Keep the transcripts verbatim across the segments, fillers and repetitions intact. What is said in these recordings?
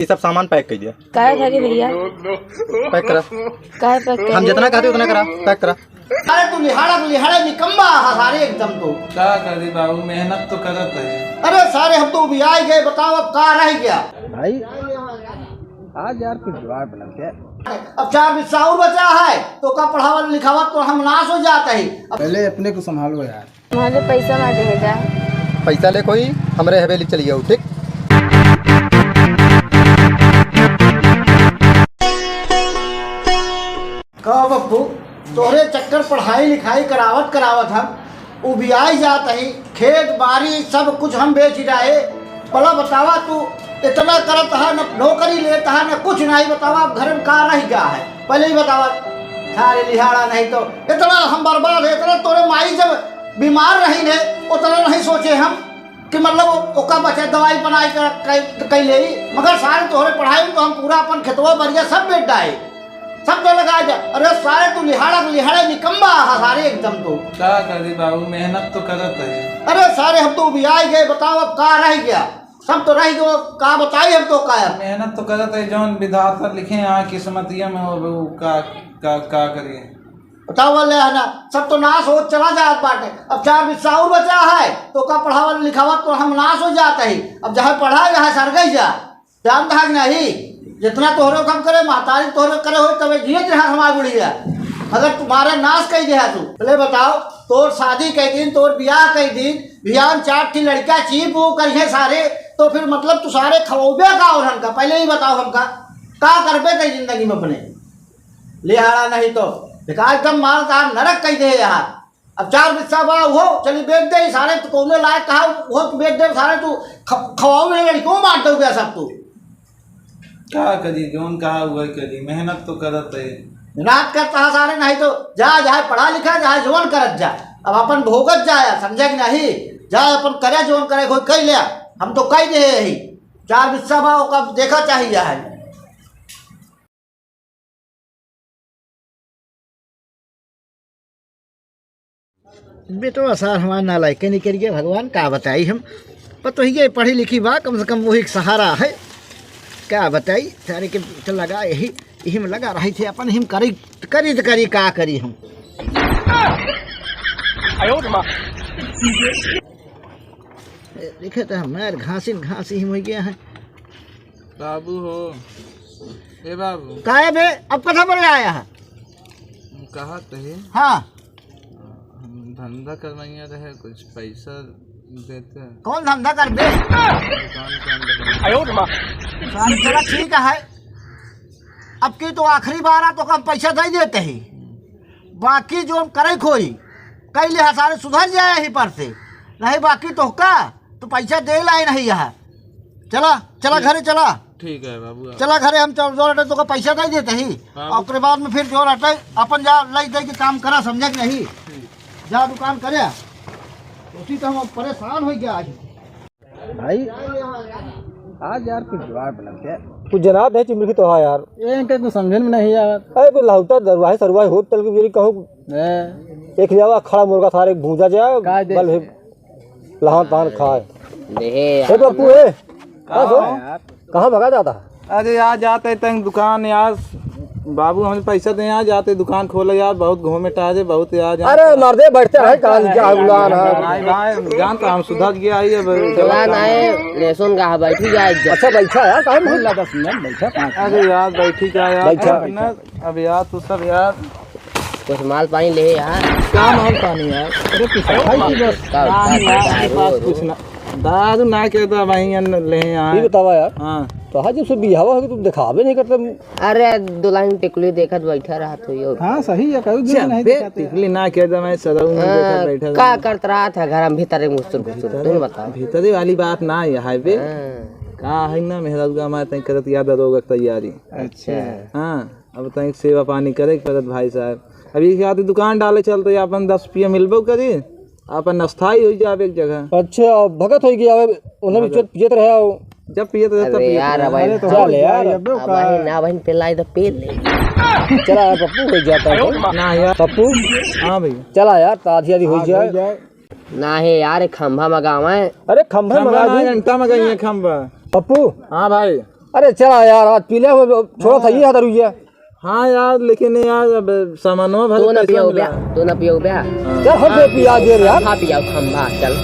ये सब सामान pack कर दिया। काहे खातिर भैया? Pack करा। काहे pack हम करी? जितना कहते उतना करा, pack करा। अरे तू लिहाड़ा, तू लिहाड़ा निकम्मा है सारे एकदम तो। का करी बाबू, मेहनत तो करत है। अरे सारे हम तो उबियाई गए, बताओ अब का रह गया? भाई, आज यार कुछ जुगाड़ बना क्या? अब चार बिस्सा और बचा है, तो का पढ़ावल लिखावत तो हम नाश हो जात है। अब पहले अपने को संभालो यार। मुझे पैसा ना दे जा। पैसा ले कोई, हमरे हवेली चली जाओ, ठीक? का बप्पू, तोहरे चक्कर पढ़ाई लिखाई करावत करावत हम उबियाई जात हई, खेत बारी सब कुछ हम बेच डाए। भला बतावा तू, इतना करत हा, न नौकरी लेत हा, न कुछ नहीं। बतावा अब घर में का रह गया है, पहले ही बतावा। सारे लिहाड़ा नहीं तो इतना हम बर्बाद है, इतना तोरे माई जब बीमार रही ने, उतना नहीं सोचे हम कि मतलब ओका बचे दवाई बनाई कर, कर, कर ले, मगर सारे तोहरे पढ़ाई में तो हम पूरा अपन खेतवा बरिया सब बेच डाए। सब तो लगा जा। अरे सारे तू लिहाड़ा, लिहाड़ा निकम्मा हा सारे एकदम तो। का करी बाबू, मेहनत तो करत है। अरे सारे हम तो उबियाई गए, बताओ अब का रह गया? सब तो रह गयो, का बताई हम तो का यार? मेहनत तो करत है, जौन विधाता लिखे यहाँ किस्मतिया में हो, वो का, का, का करिए? बताओ बोले है ना, सब तो नाश हो चला जात बाटे। अब चार बिस्सा और बचा है, तो का पढ़ावल लिखावत तो हम नाश हो जात है। अब जहाँ पढ़ा, जहाँ सर गई जा। जानत हा कि नहीं, जितना तोहरे कम करे, महतारी तोहरे करे हो, तबे जियत रहा हमार बुढ़िया। अगर तुम्हारे नाश कई दिया तू, पहले बताओ, तोर शादी कई दिन, तोर बियाह कई दिन, बियान चार ठी लड़का चीप वो करिए सारे, तो फिर मतलब तू सारे खवौबे का औरहन का, पहले ही बताओ हमका, का करबे कई जिंदगी में अपने? लिहाड़ा नहीं तो, बेकार एकदम माल तार नरक कई दे यहाँ। अब चार बिस्सा बा, उहो चली बेच दे, सारे तू कौने लायक कहा, उहो तू बेच दे, सारे तू ख-, खवाऊ में लड़कियों मार दो गया सब तू। का करी, जौन कहा उहे करी, मेहनत तो करत है। मेहनत करता है सारे, नहीं तो जा, जाए पढ़ा लिखा, जाए जौन करत जा। अब अपन भोगत जा यार, समझे कि नहीं? जाए अपन करे जौन करे, कोई कह ले, हम तो कह दे यही। चार बिस्सा बा, ओका देखा चाहिए है। बेटवा सार हमार नालायके निकल गया, भगवान का बताई हम। पतोहिए पढ़ी लिखी बा, कम से कम वही एक सहारा है। का बताई, सारे के तो लगा यही, यही में लगा रही थे अपन, हिम करी, करी तो करी, का करी हम। ए, देखे तो हमार घासिन घास ही हो गया है। बाबू हो, ए बाबू। काहे बे, अब कथा पर आया है? हम कहा थे। हाँ। हम धंधा करवाइया रहे, कुछ पैसा देते। कौन धंधा कर बे? दुकान, दुकान करवाइया। सारी चला ठीक है, अब की तो आखिरी बार आ, तो कम पैसा दे देते ही। बाकी जो करे खोई, कई ले हसारे सुधर जाए ही पर से, नहीं बाकी तो का, तो पैसा दे लाए नहीं यहाँ। चला, चला ठीक। घरे चला। ठीक है बाबू, आप चला घरे, हम चल, जो रटे तो का पैसा दे देते ही। हाँ, और ओकरे बाद में फिर जो रटे अपन जा लाई दे के काम करा, समझे कि नहीं? ठीक। जा दुकान करे। उसी तो हम परेशान हो गया आज। भाई, आज यार कुछ जुगाड़ बना के। कुछ जनात है चिमरखी तो हाँ यार। ये इनके कुछ समझे में नहीं यार। अरे कुछ लाउता दरुआही सरुआही होत तल के मेरी कहूँ। हैं। एक जावा खड़ा मुर्गा सारे भूंजा जाए, का दे? बल है लहान तहान खाए। देहे ए यार। पप्पू, ए, का का हो? यार? कहाँ भगा जाता है? अरे यार, जाते तंग दुकान यार, बाबू हमें पैसा दे यार, जाते दुकान खोले यार, बहुत घूमे टहरे, बहुत यार, जान अरे तो मर्दे, बैठते रहे, कान क्या गुलान है। नहीं भाई, जानता हम सुधर गया ही अब। गुलान आए, लेसुन का बैठी जाए इज्जत। अच्छा, बैठा है, काम है। ला दस मिनट बैठा, पाँच मिनट। अरे यार, बैठी क्या यार, बैठा। अब ना, अब यार, तू सब यार। कुछ माल पानी ले यार। क्या माल पानी यार? अरे, कुछ खाई की बस। का, ना का, यार, का, मेरे पास दारू, कुछ ना। दारू ना के तो भाई, अन्न ले आए। ये बतावा यार। हाँ। तो आज जब से बियाहवा हो गया, तुम दिखावे नहीं करते। अरे, दुल्हन टिकुली देखत बैठा रहत हो यो। हाँ, सही है, कभी भी चल, नहीं बे, दिखाते। टिकुली ना के तो मैं सदऊ में हाँ, देखत बैठा का रहूँ। करत रहत है घर में भीतर मुस्तुर घुसुर, भीतरे, तुम बताओ। भीतरे वाली बात ना है, हाय बे। हाँ। का है ना, मेहररुआ माँ तय करत याद रोगक तैयारी। अच्छा। हाँ। अब तनिक सेवा पानी करे के पड़त भाई साहब। अब ये क्या, दुकान डाले चलते, अपन दस रुपया मिलबो करी, अपन अस्थाई हो जावे एक जगह। अच्छा, अब भगत हो गया, अब उन्हें भी भगत। चोट पियत रहे हो। जब पियत रहे, तब अरे पियत यार, रहे। अब अरे तो चल हो यार। जाए, अब अब का? वही ना, वही पे लाई तो पी ले। चला यार, पप्पू हो जाता है तो। ना यार। पप्पू। हाँ भैया। चला यार, तो आधी आधी हो हाँ, जाए। हो जाए। ना है यार, एक खंभा मंगावा है। अरे खंभा खंभा मंगा ना, दी। घंटा मंगाइए खंभा। पप्पू। हाँ भाई। अरे चला यार, आज पी ले, वो छोड़ा था ये दरुइया। हाँ यार, लेकिन यार, अब सामानवा भर तू ना कैसे पियो मिला? बे, तू ना पियो बे। हाँ। यार, हम पे पिया दे यार। खंभा पियाओ, खंभा, चल।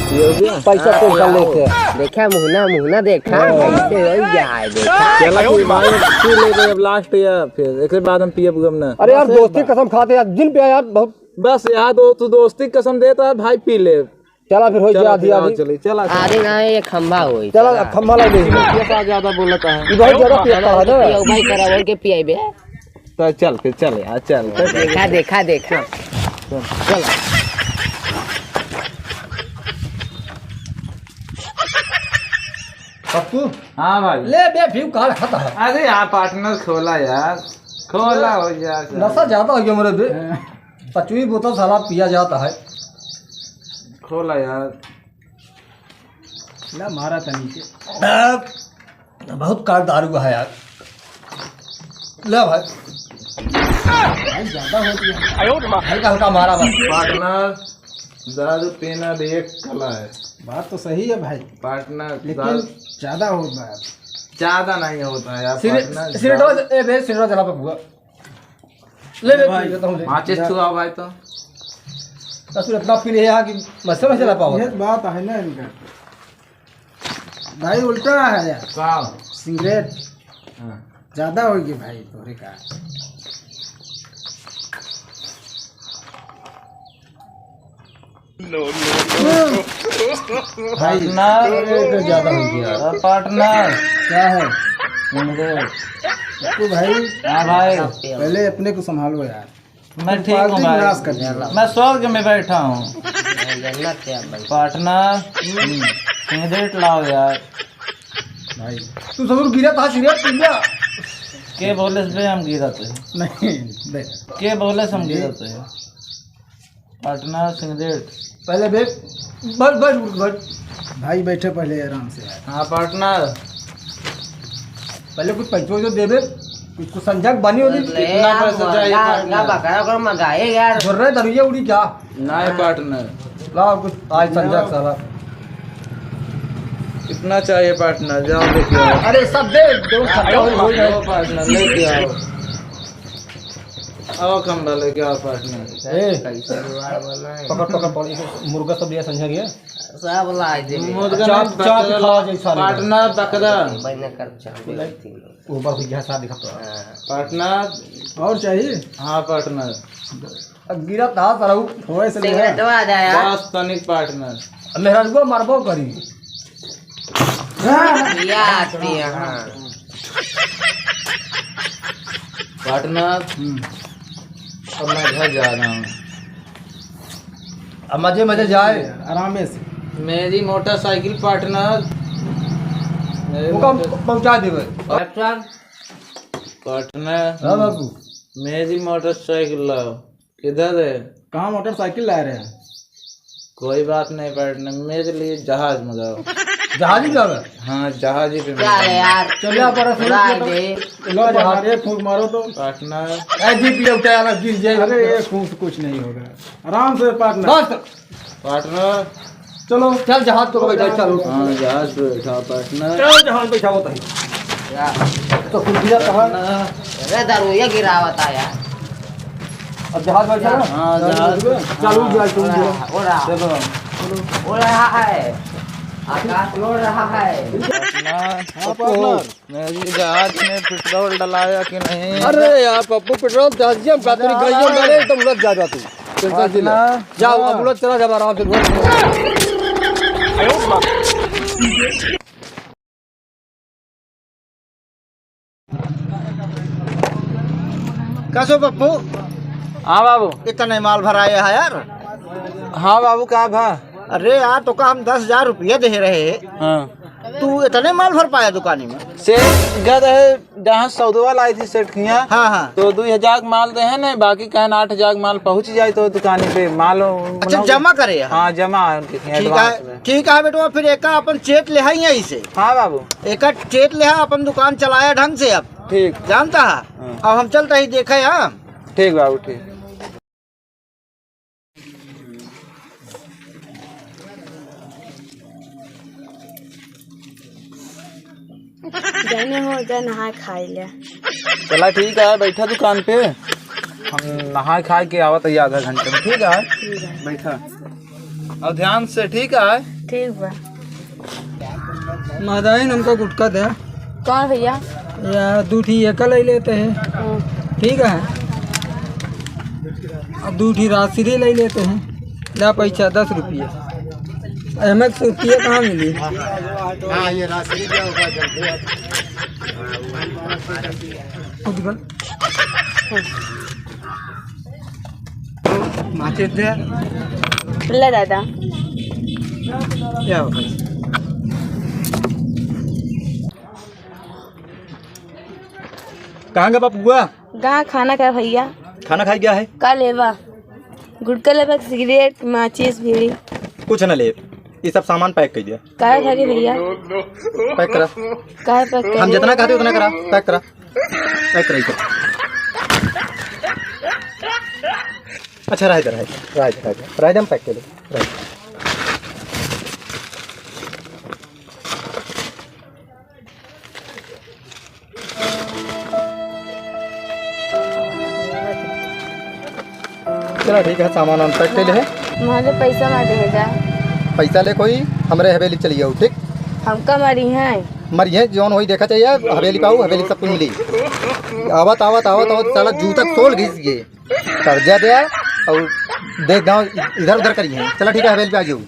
पियो बे? पैसा हाँ, तो कर पियाओ। लेते हैं। देखा, मुहना, मुहना देखा, हाँ। कैसे हो गया है, देखा। चला कि भाई, पी ले बे, अब last या फिर, एक बाद हम पियब गम ना। अरे यार, बस एक दोस्ती बार। कसम खाते यार, जिन पे यार, बहुत बस यार, दो-, तू दोस्ती कसम देता है, भाई, पी ले। चला फिर, हो चला गया आधी फिर, आओ आधी। चली, चला, चला। आधी ना, ये खंभा होई, चला, चला। खंभा ला दे। ये पैसा ज्यादा बोलता है। ये बहुत ज्यादा पियता है ना। पियो भाई, करा बोल के पियाई बे। तो चल फिर, चल यार, चल। देखा, देखा, देखा। चल, चल। पप्पू। हाँ भाई। ले बे, फिर काल खाता है। अरे यार, partner खोला यार, खोला हो गया यार। नशा ज्यादा हो गया मेरे बे। हाँ। पचवी बोतल साला पिया जाता है। खोला यार। ला मारा तनी के। अब बहुत काट दारू है यार। ले भाई। भाई ज्यादा हो गया। हल्का हल्का मारा बस। Partner, दारू पीना भी एक कला है। बात तो सही है भाई। Partner, लेकिन दारू ज्यादा होता है। ज्यादा नहीं होता है यार, सिगरेट, partner, सिगरेटवा दारू से, ए बे, सिगरेटवा जला पे बुआ। ले, ले, भाई, पी लेता हूँ, ले। माचिस छुआ भाई तो। बस तू इतना पी ले यहाँ कि मस्से में चला पाओ। ये बात है ना इनका। भाई उल्टा है यार। का? सिगरेट। हाँ। ज्यादा होगी भाई तोरे का। भाई, partner। अरे, तो ज्यादा हो गया। अ, partner। क्या है? सुन रे। तू भाई, हाँ भाई। पहले अपने को संभालो यार। मैं तू ठीक हूँ पार्टी भाई। विनाश कर दिया। मैं स्वर्ग में बैठा हूँ। जन्नत है भाई। Partner, हम्म, सिगरेट लाओ यार। भाई, तू जरूर गिरा था सिगरेट पी लिया। के बोले से बे हम गिरा थे? नहीं, बे। के बोले से हम गिरा थे? Partner सिगरेट। पहले बे, बस, बस, उठ, बस। भाई बैठे पहले आराम से यार। हाँ, partner। पहले कुछ पैसों वैसों देबे, कुछ, कुछ संजय बनी होती। ले कितना यार, पैसा चाहिए, मुर्गा, partner? मुर्गा बकरा ओकर मंगाए यार। बोल रहे दरुइया उड़ी क्या? नहीं, partner। लाओ कुछ, आज संजय साला। कितना चाहिए, partner? जाओ लेके आओ। अरे सब दे, जो खर्चा हो, हो जाए। लो, partner, लेके आओ। आओ खंभा लेके आओ, partner। ए, कैसे जुगाड़ बनाए? पकड़, पकड़, पकड़, इसे मुर्गा सब लिया संझा गया। सब ला दे। मुर्गा चाप, नहीं, चाप बकरा खा ला, जाए सारे। Partner, बकरा। बने कर चाप, तीन लोग। ऊपर कुछ घास दिखा तो। हाँ। Partner। और चाहिए? हाँ, partner। अब गिरा था सारा उ-, होए से ले। सिगरेटवा आ जाए यार। बस तनिक, partner। अब मेहरारुआ मारबो करी। या आती यहाँ। Partner, हम्म। अब मैं घर जा रहा हूँ। अब मजे मजे जाए। आराम से। मेरी मोटरसाइकिल, partner। मेरी वो कम मोटर- पहुँचा देवे। Partner। हाँ बाबू। मेरी मोटरसाइकिल लाओ। किधर है? कहाँ मोटरसाइकिल ला रहे हैं? कोई बात नहीं partner, मेरे लिए जहाज मंगाओ। जहाज ही जावे? हाँ, जहाज ही पे क्या मंगाओ। है यार? चलिए, आप बड़ा उड़ा सुनिए तो। दे। लो जहाज। Partner, एक फूंक मारो तो। Partner। ए, जीप ले उठा यार, गिर जाए। अरे, एक फूंक से कुछ नहीं होगा, आराम से partner। बस। Partner। चलो। चल, जहाज पे बैठा, चलो। हाँ, जहाज पे बैठा, partner। चलो, जहाज बैठा होता है। क्या? तो कुछ दिया कहाँ? Partner। अरे, दारू ये गिरावता यार। अब जहाज बैठा ना? हाँ, जहाज। चलो, जाए तुम। उड़ा, उड़ा। चलो। उड़ रहा है। आकाश उड़ रहा है। Partner। हाँ, partner। मेरी जहाज में पेट्रोल डलाया कि नहीं? अरे यार पप्पू, पेट्रोल डाल दिया, हम बात नहीं करिए, अरे एकदम उलझ जा, जा तू। Tension से ले। जा, अब उलझ चला जा, आराम से उलझ। कैसो पप्पू? हाँ बाबू। इतना माल भराया है यार। हाँ बाबू, का भा? अरे यार, तोका हम दस हजार रुपया दे रहे। हाँ। तू इतने माल भर पाया दुकानी में? सेठ गए रहे, जहाँ सौदवा लाई थी सेठ किहाँ। हाँ, हाँ। तो दुई हजार के माल दे है ना, बाकी कहन आठ हजार के माल पहुँच जाए तो दुकानी पे माल अच्छा, बनाओ। जमा करे यहाँ? हाँ, जमा है उनके यहाँ ठीक advance है, में। ठीक है बेटवा, फिर एका अपन चेत लेहा ही यहीं से। हाँ बाबू। एका चेत लेहा, अपन दुकान चलाया ढंग से अब। ठीक। जानता है? हाँ। अब हम चलता ही देखा यहाँ। ठीक बाबू, ठीक। जाने हो, जा नहाए खाए ले। चला ठीक है, बैठा दुकान पे, हम नहाए खाए के आवत है आधा घंटे में, ठीक है? ठीक है। बैठा। और ध्यान से, ठीक है? ठीक बा। मादाइन हमका गुटखा दे। कौन भैया? या दू ठी एका ले लेते हैं। हाँ। ठीक है। अब दू ठी राजश्री ले लेते हैं। ला पैसा दस रुपये। एमे से रुपये कहाँ मिली? हाँ, ये राजश्री क्या होगा, जल्दी। उठ गल। माचिस दे। ले दादा। क्या हो? कहाँ गा बापुआ? गा खाना खा भैया। खाना खाई गया है? का लेबा? गुटखा लेबा, सिगरेट, माचिस, बीड़ी? कुछ न लेब। ये सब सामान पैक कर दिया। काहे खाली भैया? पैक करा। काहे पैक हम करी? जितना कहते उतना करा, पैक करा। पैक कराई कर। अच्छा, रह दे, रह दे, रह दे, रह दे। रह दे, हम पैक कर दे। रह दे। चला ठीक है, सामान वामान पैक कर ले है। मुझे पैसा ना दे जा। पैसा ले कोई, हमरे हवेली चली जाओ, ठीक? हमका मरी है। मरी है, जौन होई देखा चाहिए, हवेली पाऊ, हवेली सब कुछ मिली। आवत, आवत, आवत, आवत, साला जूता के सोल घिस गए। कर्जा दे और देख गाँव इधर उधर करी है। चला ठीक है, हवेली पे आ जाओ।